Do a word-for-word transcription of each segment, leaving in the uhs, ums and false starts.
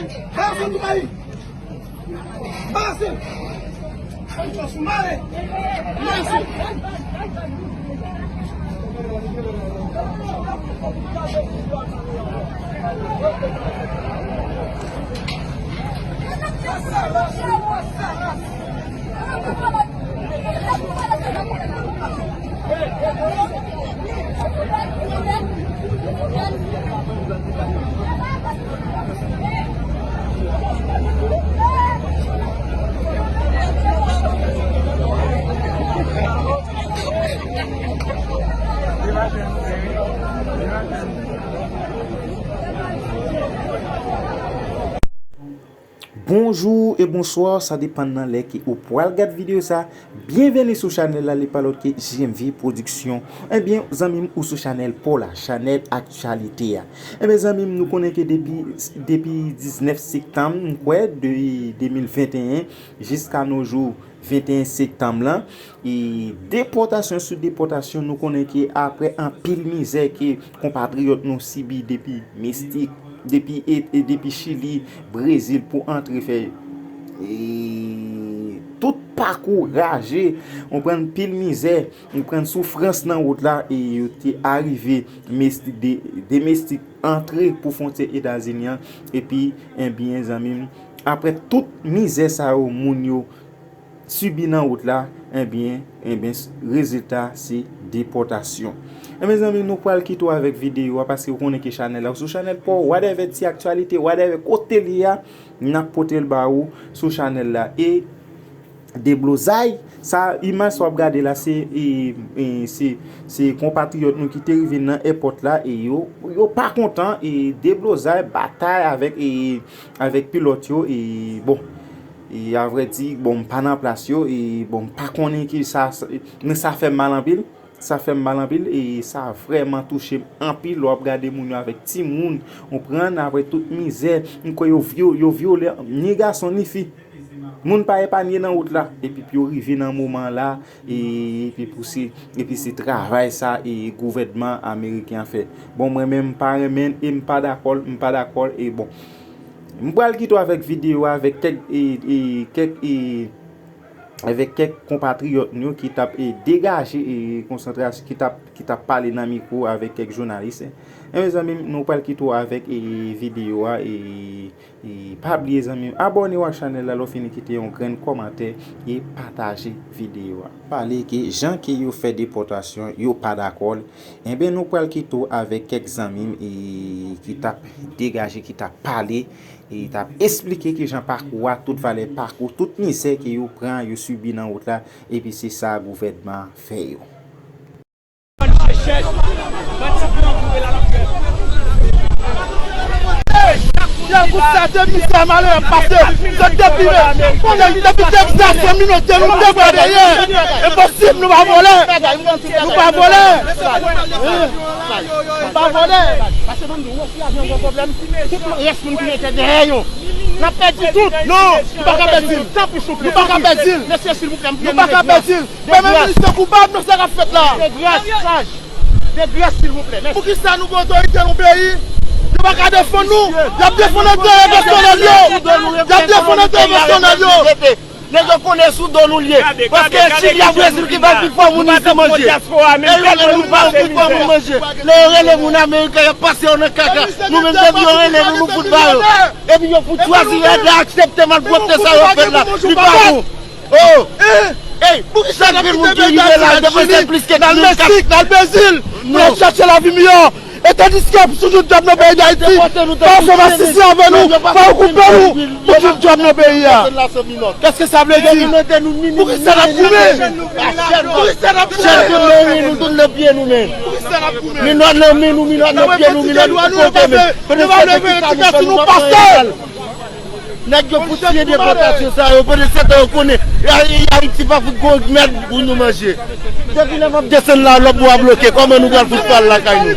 Balanse l tou, Mali! Balanse l! Balanse l! Bonjou e bonswa, sa depann nan lè ke ou pral gad videyo sa. Byenveni sou chanèl la, li pa lòt ke J M V Production. Ebyen, zanmi m, ou sou chanèl pa w la, chanèl aktyalite a. Ebyen, zanmi m, nou konnen ke depi, depi diznèf septanm, m kwè, de de mil venteyen jiska no jou, venteyen septanm lan, e depòtasyon sou depòtasyon, nou konnen ke apre anpil mizè ke konpatriyòt nou sibi depi Mestik, depi, e, e depi Chili, Brezil pou antre fè, e, tout pakou raje, ou pran anpil mizè, ou pran soufrans nan wout la, e yo te arive Mestik, de, de Mestik antre pou fwontyè Etazini an, epi, ebyen, zanmi m, apre tout mizè sa yo, moun yo sibi nan wout la, ebyen, ebyen, rezilta se depòtasyon. Ebyen, zanmi, nou pral kite w avèk videyo a, paske w konnen ke chanèl la, sou chanèl pa w, whatever ti aktyalite, whatever kote li a, n ap pote l ba ou sou chanèl la. E deblozay, sa, imaj sa w ap gade la, se, e, e, se, se konpatriyòt nou ki te rive nan èpòt la, e yo, yo pa kontan, e deblozay, batay avèk, e, avèk pilòt yo, e bon, e avrèdi, bon, m pa nan plas yo, e bon, m pa konnen ki sa, sa, men sa fè m mal anpil, sa fè m mal anpil, e sa vrèman touche m anpil, lè w ap gade moun yo avèk timoun, ou konprann, avèk tout mizè, m kwè yo vyo-, yo vyole, ni gason, ni fi. Moun pa epanye nan wout la, epi pou yo rive nan moman la, e, epi pou se, epi se travay sa, e gouvènman ameriken an fè. Bon, mwen menm, m pa renmen l, e m pa dakò l, m pa dakò l, e bon. M pral kite w avèk videyo a, avèk kèk, e, e, kèk, e, avèk kèk konpatriyòt nou ki t ap, e, degaje, e, konsantrasyon, ki t ap, ki t ap pale nan mikwo avèk kèk jounalis. E, mezanmi, nou pral kite w avèk, e, videyo a, e, e, pa bliye, zanmi m, abòne w ak chanèl la, lè w fini kite yon grenn kòmantè e pataje videyo a. Pale ke jan ke yo fè depòtasyon, yo pa dakò l. Enben, nou pral kite w avèk kèk zanmi m, e, ki t ap degaje, ki t ap pale, e t ap esplike kijan pakou a, tout valè pakou, tout mizè ke yo pran, yo sibi nan wout la, epi se sa gouvènman an fè yo. Yo, pou sa, de mizè malè ap pase, se depi, konnen depi Texas, an minòte, nou te pran dèyè. Enposib, nou pa vòlè. Nou pa vòlè. Nou pa vòlè. Pase ban m di w, wè si avyon gen pwoblèm, tout rès moun ki rete dèyè yo, n ap pèdi tout. Non, nou pa ka pèdi l. Tanpri, souple. Nou pa ka pèdi l. Mesye, silvouplè, m priye nou, de grâce. Premye minis te koupab nan sa k ap fèt la. De grâce, saj. De grâce, silvouplè. Mèsi. Poukisa nou gen otorite nan peyi? Yo pa ka defann nou. Y ap defann enterè pèsonèl yo. Y ap defann enterè pèsonèl yo. Nèg yo konnen sou do nou l ye. Paske Chili ak Brezil ki ba pi fò moun isi manje. E yo rele nou ba yo pi fò moun manje. Lè yo rele moun ameriken, y ap pase yo nan kaka. Nou menm, depi yo rele nou, nou fout ba yo. Epi yo fout chwazi rèd la, aksepte malpwòpte sa yo ap fè la. Li pa bon. Oh! Ey, chak grenn moun ki rive la, yo depanse plis ke mil kat. N al Meksik, n al Brezil, pou n al chache lavi miyò. E tandiske sou tout djòb nan peyi Dayiti, pa yo fè masisi avè nou, pa yo koupe nou, pou tout djòb nan peyi a. Kèske sa vle di? Poukisa n ap goumen? Poukisa n ap goumen? Chèn nan men nou, tout nan pye nou menm. Poukisa n ap goumen? Minòt nan men nou, minòt nan pye nou, minòt nan kote menm. Poukisa nou pa fè? Nèg yo pou tiye depòtasyon sa yo, pandan se tan yo konnen Ay-, Ayiti pa fout gon mèd pou nou manje. Depi lè m ap desann la, lòt bò a bloke, kòman nou pral fout pral lakay nou?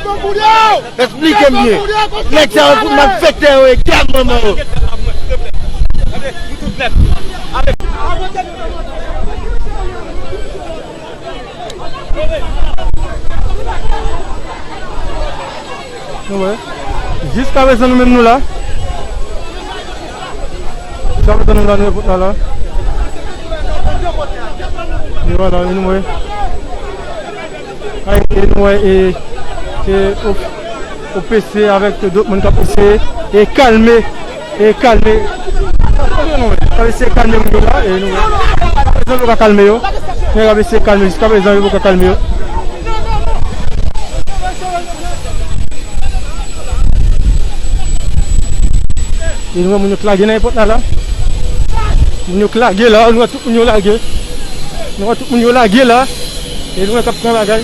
Esplike m byen. Nèg sa yo fout malfektè yo, e gad manman yo. Nou wè. Jiskaprezan nou menm nou la. Sa nou tann la, nou epòt la la. E vwala, e nou wè. Ay, e nou wè, e, e, O-, O P C avèk dòt moun k ap eseye, e kalme, e kalme. K ap eseye kalme moun yo la, e nou wè. K ap eseye kalme yo. Nèg ap eseye kalme, jiskaprezan yo poko kalme yo. E nou wè moun yo k lage nan epòt la la. Moun yo k lage la, nou wè tout moun yo lage. Nou wè tout moun yo lage la. E nou wè k ap pran bagay.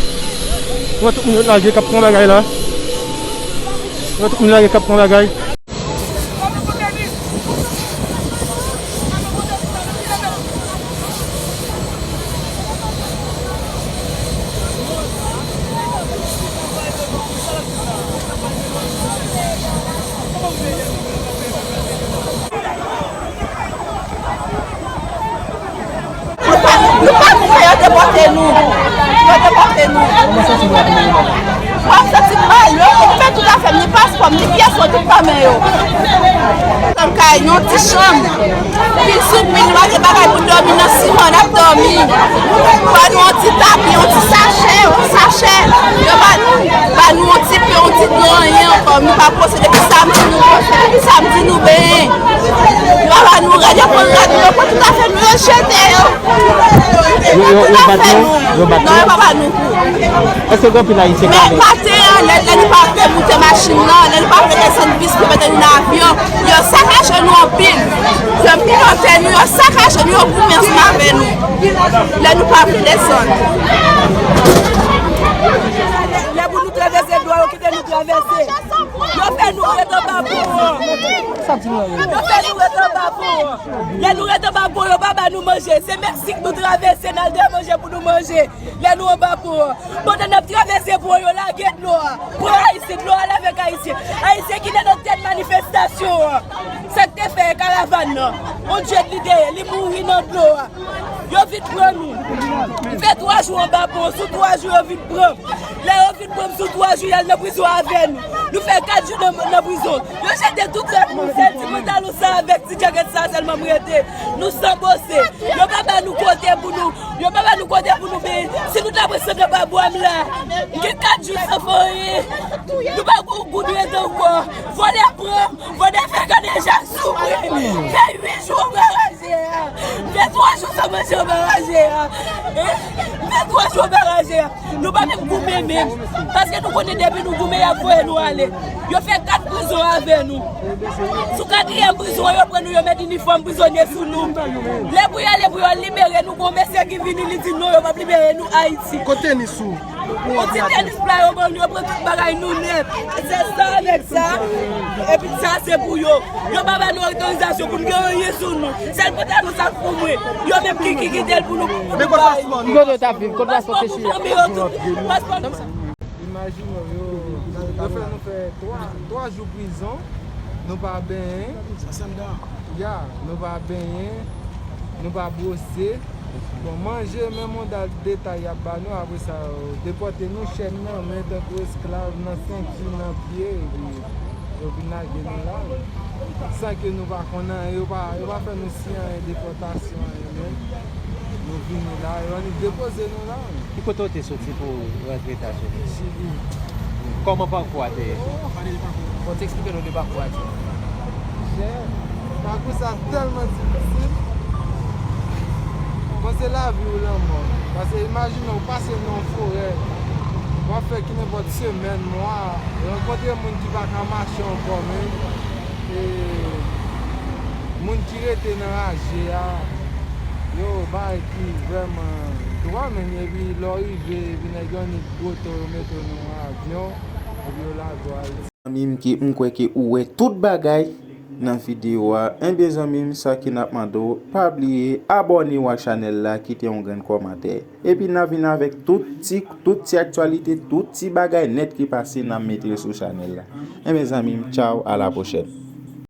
Nou wè tout moun yo lage k ap pran bagay la. Nou wè tout moun lage k ap pran bagay. Nou pa, nou pa vle yo depòte nou. Yo depòte nou. Mwen santi m mal. Yo koupe tout afè m, ni paspò m, ni pyès mwen, tout nan men yo. Nan kay, nan ti chanm. Vin sou pil, nou pa gen bagay pou dòmi, nan siman n ap dòmi. Ba nou yon ti tapi, yon ti sachè, yon ti sachè. Yo ba nou, ba nou yon ti pen, yon ti dlo, anyen ankò. Nou pa posede ki samdi nou, ki samdi nou benyen. Yo pa ba nou rad, yo pran rad nou, yo pran tout afè nou, yo jete yo. Yo, yo, yo bat nou? Yo bat nou? Non, yo pa ba nou kou. Èske gen anpil Ayisyen ki ale? Men maten an, lè, lè nou pa vle moute machin nan, lè nou pa vle desann bis pou mete nou nan avyon, yo sakaje nou anpil. Yo pilote nou, yo sakaje nou, yo goumen ansanm avè nou. Lè nou pa vle desann. Lè pou nou travèse dlo a, yo kite nou travèse. Yo fè nou ret anba pon an. Yo fè nou ret anba pon an. Lè nou ret anba pon, yo pa ba nou manje. Se Meksik nou travèse, n al dèyè manje pou nou manje. Lè nou anba pon an. Pandan n ap travèse pon an, yo lage dlo a. Pran Ayisyen, dlo a lave ak Ayisyen. Ayisyen ki te nan tèt manifestasyon an. Sa k te fè karavàn nan. On djed li te ye, li mouri nan dlo a. Yo vin pran nou. M fè twa jou anba pon, sou twa jou yo vin pran m. Lè yo vin pran m sou twa jou, y al nan prizon avè nou. Nou fè kat jou nan, nan prizon. Yo jete tout rad nou, sèl ti pantalon sa avèk ti djakèt sa sèlman m rete. Nou san bose. Yo pa ba nou kote pou nou, yo pa ba nou kote pou nou benyen. Si nou ta pran sann anba bwa m la, m gen kat jou san fè anyen. Nou pa gon goud rete ankò. Vòlè pran m, vòlè fè Kandejak soufri. Fè uit jou anba raje a. Fè twa jou san manje anba raje a. Hein? Fè twa jou anba raje a. Nou pa menm goumen menm. Paske nou konnen depi nou goumen, y ap voye nou ale. Yo fè kat prizon avè nou. Sou katriyèm prizon an, yo pran nou, yo met inifòm prizonye sou nou. Lè pou y ale, pou yo libere nou, gon mesye ki vini, li di non, yo p ap libere nou Ayiti. Kote ni sou? On ti tenis pla yo ban nou, yo pran tout bagay nou nèt. Se sa avèk sa. Epi sa se pou yo. Yo pa ba nou otorizasyon pou n gen anyen sou nou. Sèl pantalon sa k pou mwen. Yo menm ki, ki kite l pou nou, pou nou bay. Men kote paspò nou? Kote w t ap viv? Kote paspò w te siyen? Paspò pou fanmi yo tout. Paspò. Imajine w, yo, yo fè nou fè twa, twa jou prizon. Nou pa benyen. Ya, nou pa benyen, nou pa bwose. Bon, manje, menm yon dal detay y ap ba nou, apre sa, yo depòte nou, chèn nan men tankou esklav, nan senti, nan pye, epi yo vin lage nou la. San ke nou pa konn anyen, yo pa, yo pa fè nou siyen anyen, depòtasyon, anyen menm. Nou vini la, yo annik depoze nou la. Ki kote w te soti pou w rantre Etazini? Chili. Kòman pakou a te ye? Fò w te eksplike nou de pakou a, ti. Chè, pakou sa tèlman difisil. Bon, se lavi ou lanmò. Paske imajine w pase nan yon forè, w ap fè ki nenpòt semèn, mwa, rankontre moun ki pa ka mache ankò menm. E moun ki rete nan raje a, yo, bagay ki vrèman dwa menm, epi lè w rive, epi nèg yo annik gwo to, yo mete w nan yon avyon, epi yo lage w Ayiti. Zanmi m ki, m kwè ke ou wè tout bagay nan videyo a. Enben zanmi m, sa ke n ap mande w, pa bliye abòne w ak chanèl la, kite yon grenn kòmantè. Epi n a vin avèk tout ti, tout ti aktyalite, tout ti bagay nèt ki pase, n a mete l sou chanèl la. Enben zanmi m, tchaw, a la pwochèn.